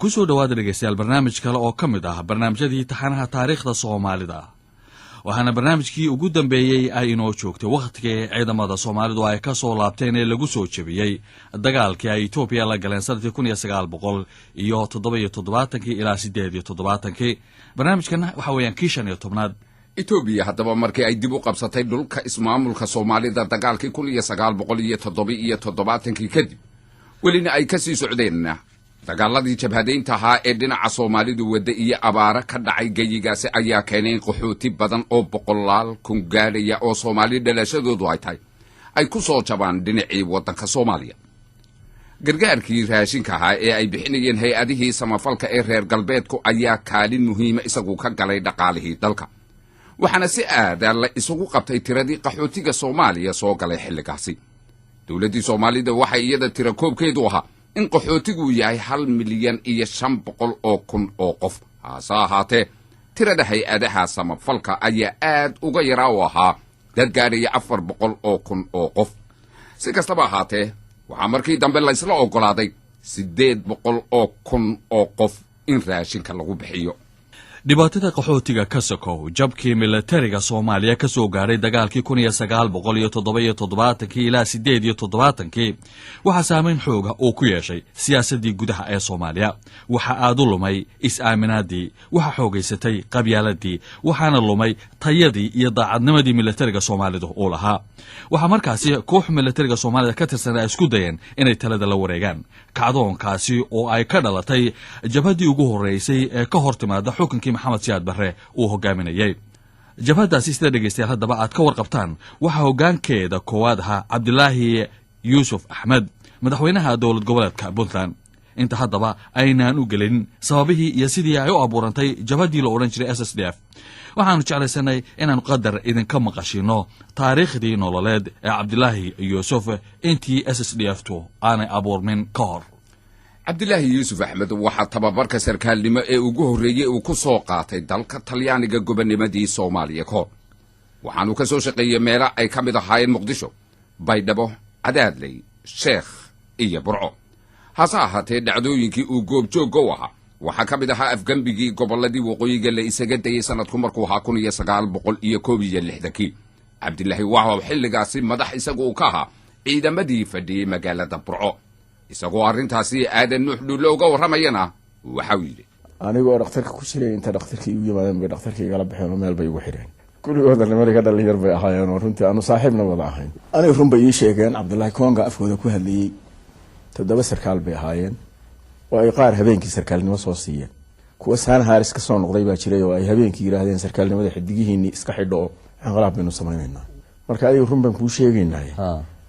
Kusoo dhowaada, dhegeystayaal, barnaamij kale oo ka mid ah barnaamijyadii taxanaha taariikhda Soomaalida. Waxaana barnaamijkii ugu dambeeyey ay inoo joogtay wakhtigii ciidamada Soomaalidu ay ka soo laabteen ee lagu soo jebiyey dagaalkii ay Etoobiya la galeen sanadkii 1977-kii ilaa 78-kii. Barnaamijkan waxa weeyaan kii 15aad. Etoobiya haddaba markii ay dib u qabsatay dhulka ismaamulka Soomaalida dagaalkii 1977-kii kadib, welina ay ka sii socdeen dagaaladii jabhadaynta ahaa ee dhinaca Soomaalidu wadda iyo abaaro ka dhacay geyigaasi, ayaa keenay qaxooti badan oo boqolaal kun gaadhaya oo Soomaali dhalashadoodu ay tahay ay ku soo jabaan dhinacii waddanka Soomaaliya. Gargaarkii raashinka ahaa ee ay bixinayeen hay-adihii samafalka ee reer galbeedku ayaa kaalin muhiima isagu ka galay dhaqaalihii dalka, waxaana si aada la isugu qabtay tiradii qaxootiga Soomaaliya soo galay xilligaasi. Dowladdii Soomaalida waxay iyada tira koobkeedu ahaa in qaxootigu yahay 1,500,000 oo qof. Hase ahaatee, tirada hay-adaha samafalka ayaa aad uga yaraa oo ahaa dad gaadhaya 400,000 oo qof. Si kastaba ahaatee, waxaa markii dambe laysla oggolaaday 800,000 oo qof in raashinka lagu bixiyo. Dhibaatada qaxootiga ka sokow, jabkii milatariga Soomaaliya ka soo gaadhay dagaalkii 1977-kii ilaa 78-kii waxaa saameyn xooga uu ku yeeshay siyaasaddii gudaha ee Soomaaliya. Waxa aad u lumay is-aaminaadii, waxaa xoogaysatay qabyaaladii, waxaana lumay tayadii iyo daacadnimadii milatariga Soomaalidu uu lahaa. Waxaa markaasi koox milatariga Soomaalida ka tirsan ay isku dayeen inay talada la wareegaan, kacdoonkaasi oo ay ka dhalatay jabhaddii ugu horreysay ee ka hor timaada xukunkii Maxamed Siyaad Barre uu hogaaminayay. Jabhaddaasi, sida dhegeystayaal haddaba aad ka warqabtaan, waxaa hoggaankeeda koowaad ahaa Cabdilaahi Yuusuf Axmed, madaxweynaha dowlad goboleedka Puntland. Inta haddaba aynaan u gelin sababihii iyo sidii ay u abuurantay jabhaddii la odhan jiray SSDF, waxaanu jeclaysanay inaanu qadar idinka maqashino taariikhdii nololeed ee Cabdilaahi Yuusuf intii SSDF tu aanay abuurmin ka hor. Cabdilaahi Yuusuf Axmed waxaa tababarka sarkaalnimo ee ugu horreeyey uu ku soo qaatay dalka Talyaaniga gobonnimadii Soomaaliya ka hor. Waxaanuu ka soo shaqeeyey meelo ay ka mid ahaayeen Muqdisho, Baydhabo, Cadaadley, Sheekh iyo Burco. Hase ahaatee, dhacdooyinkii uu goobjoogga u ahaa waxaa ka mid ahaa afgembigii gobolladii waqooyiga la isaga dayey sanadku markuu ahaa 1961-kii. Cabdilaahi waxau xilligaasi madax isagu uu ka ahaa ciidamadii fadhiyey magaalada Burco. Isagoo arrintaasi Aadan Nuux Dhuulle uga warramayana, waxau yidhi: Anigoo dhakhtarka ku jiray, inta dhakhtarka igu yimaadeen bay dhakhtarka igala baxeen oo meel bay igu xidheen. Kulligooda nimaniga dhalinyar bay ahaayeen oo runtii aanu saaxiibna wada ahayn. Aniga run bay ii sheegeen. Cabdullaahi Koonga afkooda ku hadlayey. 7 sarkaal bay ahaayeen oo ay qaar habeenkii sarkaalnimo soo siiyeen. Kuwa saan Haaris ka soo noqday baa jiray oo ay habeenkii yidhaahdeen sarkaalnimada xidigihiinii iska xidho oo inqilaab baynu samaynaynaa. Marka adiga run baan kuu sheegaynay,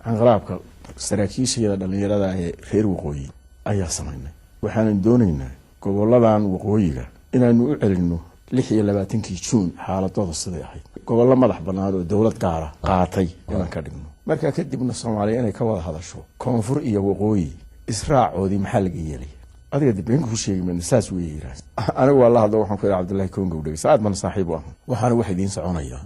inqilaabka saraakiishayada dhalinyarada ee reer waqooyi ayaa samaynay. Waxaanan doonaynaa goboladan waqooyiga inaanu u celinno 26-kii Juun xaaladooda siday ahayd, gobollo madax bannaan oo dowlad gaara qaatay inaan ka dhigno. Markaa kadibna Soomaaliya inay ka wada hadasho koonfur iyo waqooyi israacoodii maxaa laga yeelaya. Adiga dib kuu sheegi mayno, saas weeye yiraah. Anigu waa la hadlo, waxaan ku yidhi: "Cabdullaahi Kongow, dhegeysa, aad baan saaxiib u ahaa. Waxaana wax idiin soconaya,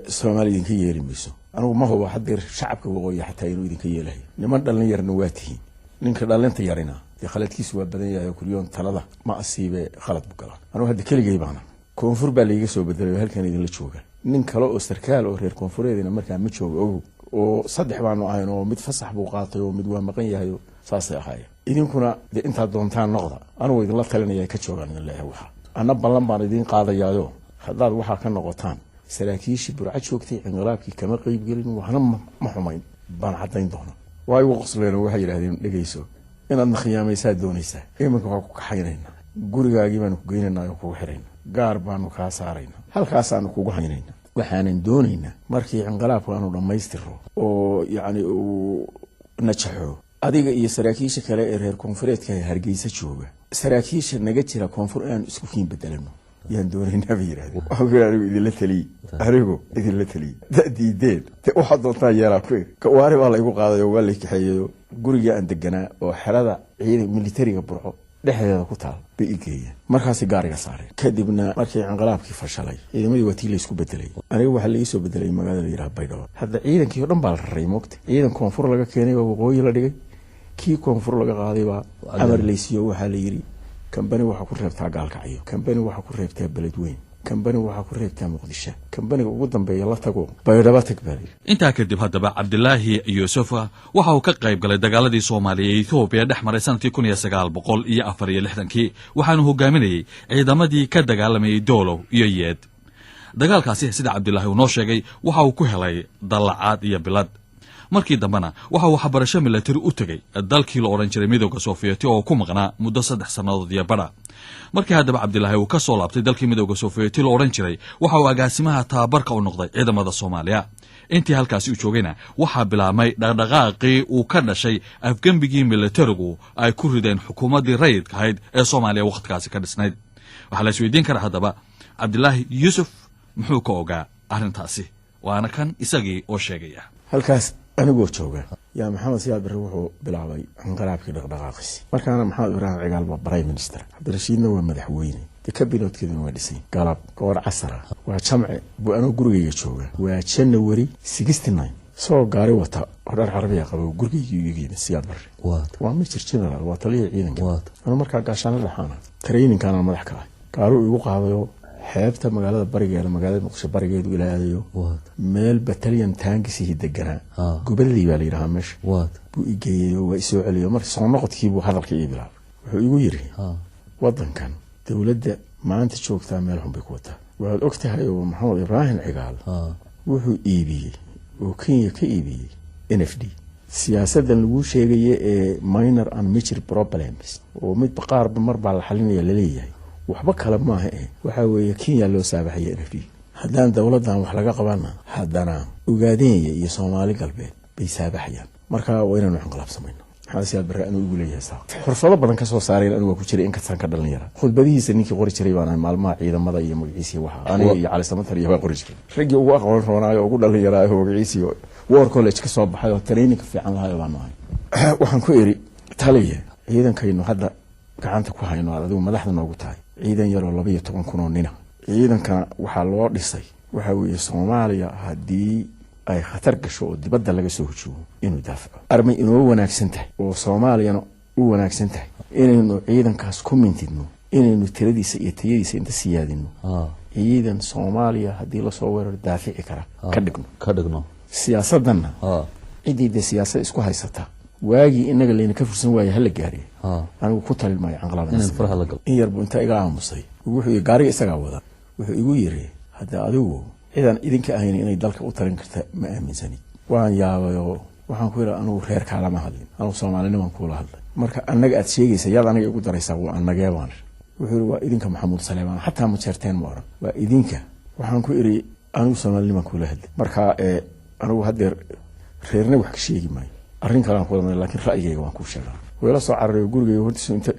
Soomaaliya idinka yeeli mayso. Anigu ma hubo hadeer shacabka waqooyi xataa inuu idinka yeelahayo. Niman dhalin yarna waa tihiin. Ninka dhalinta yarina dee khaladkiisu waa badan yahay oo kulyoon talada ma asiibe, khalad buu galaa. Anigu hadda keligay baana koonfur baa laiga soo bedelay oo halkan idinla jooga. Nin kale oo sarkaal oo reer koonfureedina markaa ma joogo, ogow, oo saddex baanu ahayn oo mid fasax buu qaatay oo mid waa maqan yahay oo saasay ahaayeen. Idinkuna dee intaad doontaan noqda. Anigu idinla talinaya, ka joogaan idin leeyahay. Waxa anna ballan baan idiin qaadayaayo, haddaad waxaa ka noqotaan, saraakiishii Burco joogtay inqilaabkii kama qeybgelin, waxna ma xumayn baan caddayn doona." Waa igu qosleen oo waxay yidhahdeen: "Dhegayso, inaadna khiyaamaysaad doonaysaa. Iminka waa ku kaxaynaynaa, gurigaagii baanu ku geynaynaa oo kugu xirayna, gaar baanu kaa saarayna, halkaasaanu kugu haynayna. Waxaanan doonaynaa markii inqilaabku aanu dhammaystiro oo yacni uu najaxo, adiga iyo saraakiisha kale ee reer koonfureedka ee Hargeysa jooga, saraakiisha naga jira koonfur inaanu isku kiin bedelano yaan doonaynaa," bay yidhahdeen. Waxaan ku yidhi: "Anigu idinla taliyey, anigu idinla taliyey, da diideen, de waxaad doontaan yeelaa." Ku iri gawaari baa laygu qaaday oo waa lay kaxeeyeyo gurigii aan deganaa oo xerada ciidan militariga Burco dhexdeeda ku taal bay i geeyeen. Markaasay gaariga saareen. Kadibna markii inqilaabkii fashalay, ciidamadii waa tii laysku bedelay. Aniga waxaa laii soo bedelay magaalada la yidhaha Baydhabo. Hadda ciidankii oo dhan baa la raray, moogta. Ciidan koonfur laga keenay baa waqooyi la dhigay, kii koonfur laga qaaday baa amar laysiiyo, waxaa la yidhi Kambani waxaa ku reebtaa Gaalkacyo, kambani waxaa ku reebtaa Beledweyn, kambani waxaa ku reebtaa Muqdisho, kambaniga ugu dambeeya la tago Baydhaba tag, baa layidhi. Intaa kadib haddaba Cabdilaahi Yuusuf waxa uu ka qayb galay dagaaladii Soomaaliya iyo Etoobiya dhex maray sanadkii 1964-kii, waxaanu hogaaminayey ciidamadii ka dagaalamayey Doolow iyo Yeed. Dagaalkaasi, sida Cabdilaahi uu noo sheegay, waxa uu ku helay dallacaad iyo bilad. Markii dambena waxa uu waxbarasho milatari u tegey dalkii la odhan jiray Midowda Sofiyeeti oo ku maqnaa muddo 3 sannadood iyo badha. Markii haddaba Cabdilaahi uu ka soo laabtay dalkii Midowda Sofiyeeti la odhan jiray, waxa uu agaasimaha tababarka u noqday ciidamada Soomaaliya. Intii halkaasi u joogayna waxaa bilaabmay dhaqdhaqaaqii uu ka dhashay afgembigii milatarigu ay ku rideen xukuumaddii rayidka ahayd ee Soomaaliya wakhtigaasi ka dhisnayd. Waxaa la isweydiin karaa haddaba, Cabdilaahi Yuusuf muxuu ka ogaa arrintaasi? Waana kan isagii oo sheegaya. Halkaas anigoo jooga yaa Maxamed Siyaad Barre wuxuu bilaabay inqalaabkii dhaqdhaqaaqiisi. Markaana Maxamed Ibraahim Cigaal waa prime minister, Cabdirashiidna waa madaxweyne, dee kabinoodkeeduna waa dhisay. Galab goor casara, waa jamce buu, anoo gurigayga jooga, waa January 69, isagoo gaari wata oo dhar carabiya qabo gurigaygii iga yimid Siyaad Barre. Waa major general, waa taliya ciidanka. Anuu markaa gaashaano dhexaana, trainingkaana madax ka ah. Gaaruu igu qaadayo xeebta magaalada barigeeda, magaalada Muqdisho barigeedu ilaadayo, meel battalion taangisihi deganaa, Gubadley baa la yidhahaa meesha, buu igeeyey oo waa isoo celiyo. Marka soo noqodkiibuu hadalka ii bilaabay. Wuxuu igu yidhi, "Wadankan dowladda maanta joogtaa meel xun bay ku wataa. Waad og tahay oo Maxamed Ibraahim Cigaal wuxuu iibiyey oo Kenya ka iibiyey NFD. Siyaasaddan laguu sheegaya ee minor and major problems oo midba qaarba mar baa la xalinaya laleeyahay, waxba kale maaha eh, waxaa weeye Kenya loo saabaxaya NFD. Haddaan dowladdan wax laga qabana, haddana Ogaadenya iyo Soomaali Galbeed bay saabaxayaan. Marka waa inaanu inqilaab samayno." Maxamed Siyaad Barre anuu igu leeyahay saa, xurfado badan kasoo saareen. Anigu waa ku jiray, inkastaan ka dhalinyara. Khudbadihiisa ninkii qori jiray baan ahay maalmaha ciidamada iyo magaciisii waxa aniga iyo Cali Samatar iyo baa qori jiray. Raggii ugu aqoon roonaayo, ugu dhalinyaraayo, magaciisii war college ka soo baxay oo training fiican lahayo baan ahay. Waxaan ku iri, "Taliya, ciidankaynu hadda gacanta ku hayno, aad adigu madaxda noogu tahay, ciidan yaroo 12,000 oo nina. Ciidankana waxaa loo dhisay waxaa weeye Soomaaliya haddii ay khatar gasho oo dibadda laga soo hujuumo inuu daafaco. Armay inoo wanaagsan tahay oo Soomaaliyana u wanaagsan tahay inaynu ciidankaas ku mintidno, inaynu tiradiisa iyo tayadiisa inta siyaadino, ciidan Soomaaliya haddii lasoo weeraro daafici kara ka dhigno." Ka dhigno. "Siyaasaddanna ciddii dee siyaasad isku haysata, waagii inaga layna ka fursan waaya hala gaariye. Anigu ku talin maayo canqalaab." Inaan faraha la galo. In yarbu inta iga aamusay, wuxuu gaariga isagaa wada, wuxuu igu yiri, "Hadda adigu cidaan idinka ahayn inay dalka u talin karta ma aaminsanid." Waan yaabayoo waxaan ku yidhi, "Anigu reerkaa lama hadlin, anigu Soomaalinimaan kuula hadlay. Marka annaga aad sheegaysa yaad aniga igu daraysaa? Waa annagee?" Baan iri. Wuxuu yidhi, "Waa idinka Maxamuud Saleebaan, xataa ma jeerteen ma oran, waa idinka." Waxaan ku idhi, "Anigu Soomaalinimaan kuula hadlay. Marka anigu haddeer reerna wax ka sheegi maayo, arrin kalean kula maya, laakiin ra'yigayga waan kuu sheegaa." Wayla soo cararay, gurigayga hortiisu inta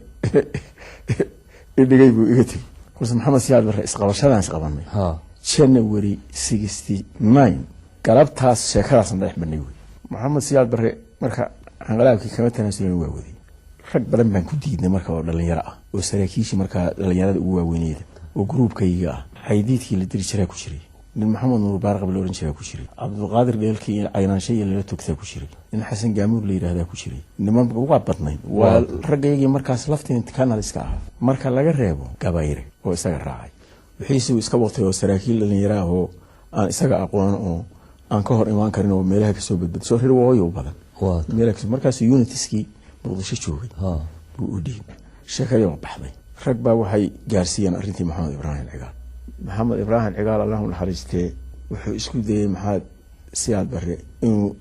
idhigay buu iga tegey. Horta Maxamed Siyaad Barre isqabashadaan isqabanay January 69 galabtaas, sheekadaasna dhex marnay wey. Maxamed Siyaad Barre marka anqalaabkii kama tanaasulin, waa waday. Rag badan baan ku diidnay marka oo dhalinyaro ah, oo saraakiishii markaa dhalinyarada ugu waaweyneyda oo gruubkayga ah. Xaydiidkii la diri jiraa ku jiray, nin Maxamed Nuur Baarqab la ohan jiraa ku jiray, Cabdulqaadir Dheelkii Caynaanshe iyo lala togtaa ku jiray, nin Xasan Gaamuur la yidhahdaa ku jiray. Niman waa badnayn, waa raggaygii markaas lieutenant colonelska ahaa, marka laga reebo Gabayre oo isaga raacay. Wixiisuu iska watay oo saraakiil dhalinyaro ah oo aan isaga aqoon oo aan ka hor imaan karin oo meelaha kasoo badbadso, reer waqooyi u badan, meelaha kasoo. Markaas unitiskii Muqdisho joogay buu u dhiibay. Sheekadii waa baxday. Rag baa waxay gaarsiiyeen arrintii Maxamed Ibraahim Cigaal. Maxamed Ibraahim Cigaal, Allahu naxariistee, wuxuu isku dayey Maxamed Siyaad Barre inuu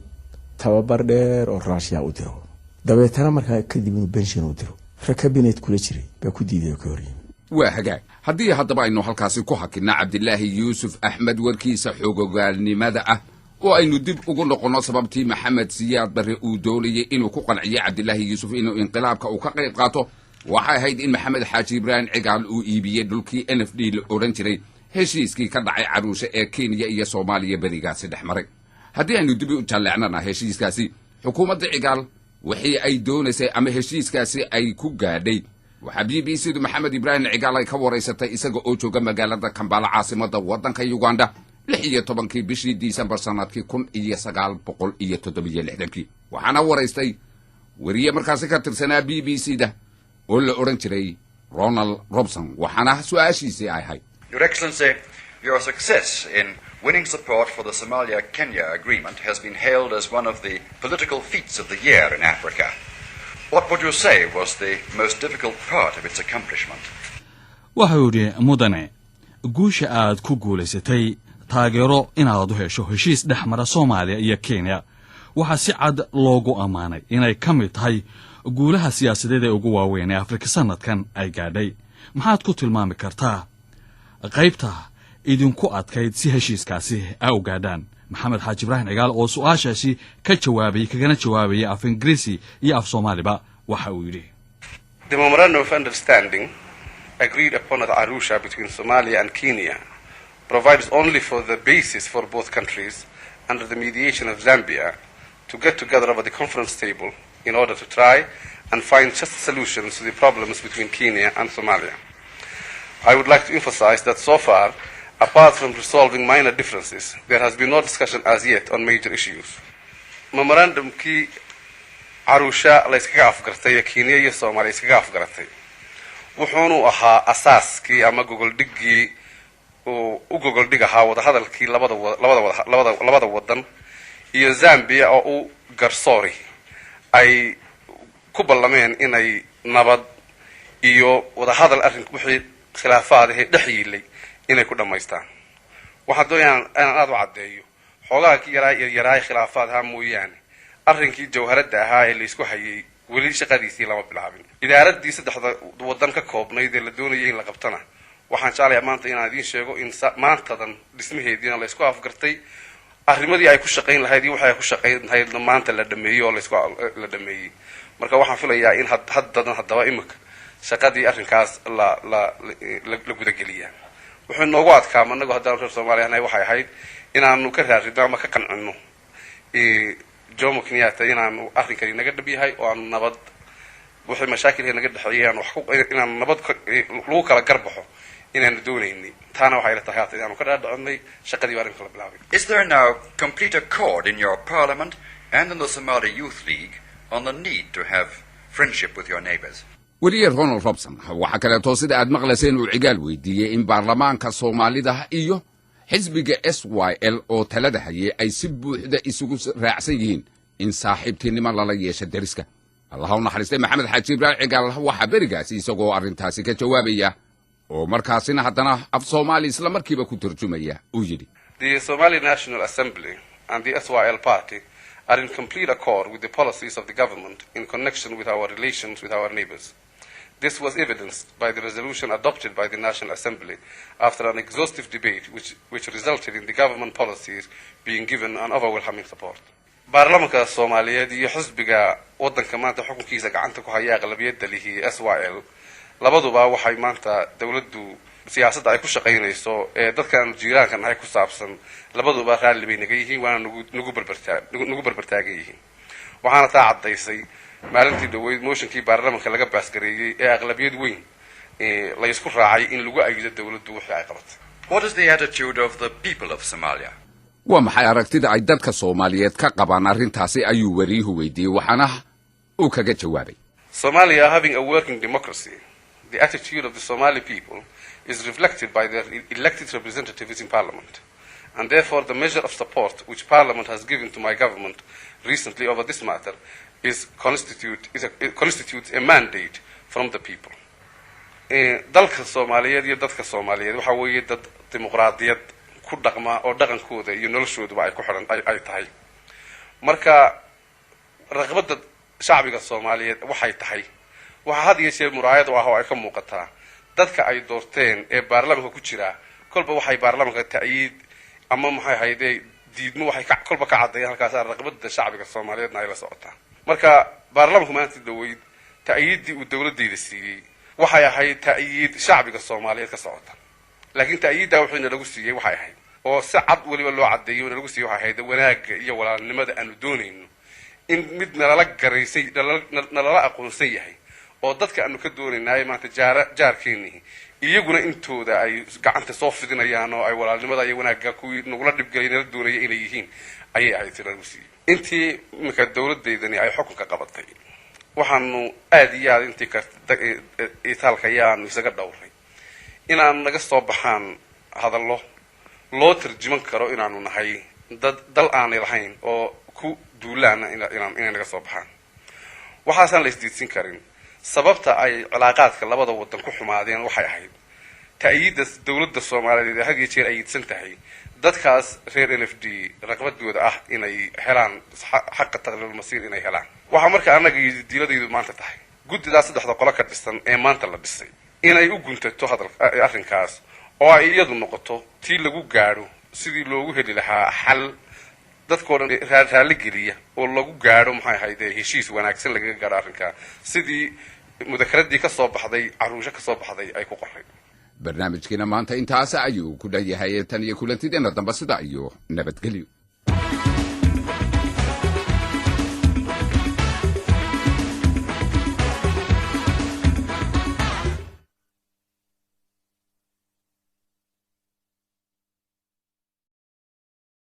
tababar dheer oo Raashiya u diro, dabeetana markaa kadib inuu pension u diro. Rag cabinet kula jiray baa ku diiday oo ka horyimi. Waa hagaag. Haddii haddaba aynu halkaasi ku hakinna Cabdilaahi Yuusuf Axmed warkiisa xogogaalnimada ah oo aynu dib ugu noqonno sababtii Maxamed Siyaad Barre uu doonayey inuu ku qanciyo Cabdilaahi Yuusuf inuu inqilaabka uu ka qayb qaato, waxay ahayd in Maxamed Xaaji Ibraahim Cigaal uu iibiyey dhulkii NFD la odhan jiray, heshiiskii ka dhacay Caruushe ee Kenya iyo Soomaaliya berigaasi dhex maray. Haddii aynu dib u jalleecnana heshiiskaasi, xukuumadda Cigaal wixii ay doonaysay ama heshiiskaasi ay ku gaadhay, waxaa BBC du Maxamed Ibraahim Cigaal ay ka waraysatay isaga oo jooga magaalada Kambala, caasimadda waddanka Uganda, 16-kii bishii Disembar sanadkii 1967-kii. Waxaana waraystay weriye markaasi ka tirsanaa BBC da oo la odhan jiray Ronald Robson, waxaana su-aashiisii ay ahayd: Your Excellency, your success in winning support for the Somalia Kenya agreement has been hailed as one of the political feats of the year in Africa. What would you say was the most difficult part of its accomplishment? Waxau yidhi: "Mudane, guusha aad ku guulaysatay taageero inaad u hesho heshiis dhex mara Soomaaliya iyo Kenya waxaa si cad loogu ammaanay inay ka mid tahay guulaha siyaasadeed ee ugu waaweyn ee Afrika sanadkan ay gaadhay. Maxaad ku tilmaami kartaa qaybta idinku adkayd si heshiiskaasi a u gaadhaan?" Maxamed Xaaji Ibraahim Cigaal oo su-aashaasi ka jawaabayay, kagana jawaabayay af Ingiriisi iyo af Soomaaliba, waxa uu yidhi: The memorandum of understanding agreed upon at Arusha between Somalia and Kenya provides only for the basis for both countries, under the mediation of Zambia, to get together over the conference table in order to try and find just solutions to the problems between Kenya and Somalia. I would like to emphasize that so far, apart from resolving minor differences, there has been no discussion as yet on major issues. Memorandumkii Caruusha la iskaga afgartay ee Kenya iyo Soomaaliya iskaga afgaratay wuxuunu ahaa asaaskii ama gogoldhiggii uu u gogoldhig ahaa wadahadalkii labada wadan iyo Zambia oo u garsoori ay ku ballameen inay nabad iyo wadahadal arrin wixii khilaafaadahee dhex yiilay inay ku dhammaystaan. Waxaan doonaya inaan aada u caddeeyo, xoogaha ki yaraa yaryaraay khilaafaad ahaa mooyaane, arrinkii jawharadda ahaa ee laysku hayay weli shaqadiisii lama bilaabin. Idaaradii saddexda wadan ka koobnayd ee la doonayay in la qabtana, waxaan jeclayaa maanta inaan idiin sheego in maantadan dhismaheediina laysku afgartay, arrimadii ay ku shaqayn lahayd iyo waxay ku shaqayn lahaydna maanta la dhameeyey oo laysku la dhameeyey. Marka waxaan filayaa in haddadan haddaba imika shaqadii arrinkaas la gudageliyaa. Wuxuu noogu adkaama anagu haddaan reer Soomaaliya nahay waxay ahayd inaanu ka raaridno ama ka qancino Jomo Kenyatta inaanu arrinkani naga dhab yahay oo aanu nabad wixii mashaakilka naga dhexeeyay aanu wax ku inaanu nabad lagu kala garbaxo inaanu doonaynay. Taana waxay ila tahay haatan inaanu ka dhaadhicinay, shaqadii baa arrinka la bilaabay. Is there now complete accord in your parliament and in the Somali Youth League on the need to have friendship with your neighbors? Weliye Ronald Robson waxaa kaleeto, sida aad maqlayseen, uu Cigaal weydiiyey in baarlamaanka Soomaalida iyo xisbiga SYL oo talada hayay ay si buuxda isugu raacsan yihiin in saaxiibtinimo lala yeesho deriska. Allaha u naxariistay Maxamed Xaaji Ibraahim Cigaal waxaa berigaasi isagoo arrintaasi ka jawaabaya oo markaasina haddana af Soomaali isla markiiba ku turjumaya uu yidhi: The Somali National Assembly and the SYL party are in complete accord with the policies of the government in connection with our relations with our neighbors. This was evidenced by the resolution adopted by the National Assembly after an exhaustive debate which resulted in the government policies being given an overwhelming support. Baarlamanka Soomaaliyeed iyo xisbiga waddanka maanta xukunkiisa gacanta ku haya aqlabiyadda lihi, SYL, labaduba waxay maanta dawladdu siyaasadda ay ku shaqaynayso ee dadkan jiiraanka nahay ku saabsan labaduba raalli bay naga yihiin, waana nagu berbertaagan yihiin. Waxaana taa caddaysay maalintii dhaweyd motionkii baarlamanka laga baasgareeyey ee aqlabiyad weyn la isku raacay in lagu ayido dawladdu wixii ay qabatay. What is the attitude of the people of Somalia? Waa maxay aragtida ay dadka Soomaaliyeed ka qabaan arrintaasi, ayuu wariyuhu weydiiyey, waxaana uu kaga jawaabay: Somalia having a working democracy, the attitude of the Somali people is reflected by their elected representatives in parliament. And therefore the measure of support which parliament has given to my government recently over this matter is, constitutes a mandate from the people. Dalka Soomaaliyeed iyo dadka Soomaaliyeed waxa weeye dad dimuqraadiyad ku dhaqma oo dhaqankooda iyo noloshooduba ay ku xidhan ay tahay. Marka raqbadda shacbiga Soomaaliyeed waxay tahay waxaa had iyo jeer muraayad u ah oo ay ka muuqataa dadka ay doorteen ee baarlamanka ku jiraa. Kolba waxay baarlamanka ta'yiid ama maxay hayde diidmo waxay kolba ka caddeeyaan halkaasa raqbadda shacbiga Soomaaliyeedna ay la socotaa. Marka baarlamanku maanta dhaweyd ta'yiiddii uu dawladeyda siiyey waxay ahayd ta'yiid shacbiga Soomaaliyeed ka socota, laakiin ta'yiiddaa wuxuu inalagu siiyey waxay ahayd oo si cad weliba loo caddeeyey nalagu siiyey waxay ahayd wanaagga iyo walaalnimada aanu doonayno in mid nalala garaysay, nalala aqoonsan yahay oo dadka aanu ka doonaynaayo maanta jaarkeenihi iyaguna intooda ay gacanta soo fidinayaan oo ay walaalnimada iyo wanaagga kuwii nagula dhibgelay nala doonaya inay yihiin ayay ahayd si nalagu siiyey. Intii iminka dawladdeydani ay xukunka qabatay Waxaanu aada iyo aada intii karta itaalka ayaanu isaga dhowray inaan naga soo baxaan hadallo loo tarjuman karo inaanu nahay dad dal aanay lahayn oo ku duulaana inay naga soo baxaan. Waxaasaan la isdiidsin karin. Sababta ay cilaaqaadka labada wadan ku xumaadeen waxay ahayd ta'yiidda dowladda Soomaaliyeed ee had iyo jeer ayidsan tahay dadkaas reer NFD raqbadooda ah inay helaan xaqa taqriirulmasiir inay helaan. Waxaa marka annaga diiladaydu maanta tahay guddidaas saddexda qolo ka dhisan ee maanta la dhisay inay u guntato hadal arrinkaas oo ay iyadu noqoto tii lagu gaadho sidii loogu heli lahaa xal dadkoo dhan raalli geliya oo lagu gaadho, maxay ahayde, heshiis wanaagsan lagaga gaadho arrinkaa, sidii mudakaradii ka soo baxday Caruusho ka soo baxday ay ku qoray. Barnaamijkiina maanta intaas ayuu ku dhan yahay. Tan iyo kulantideenna dambe, sida iyo nabadgelyo.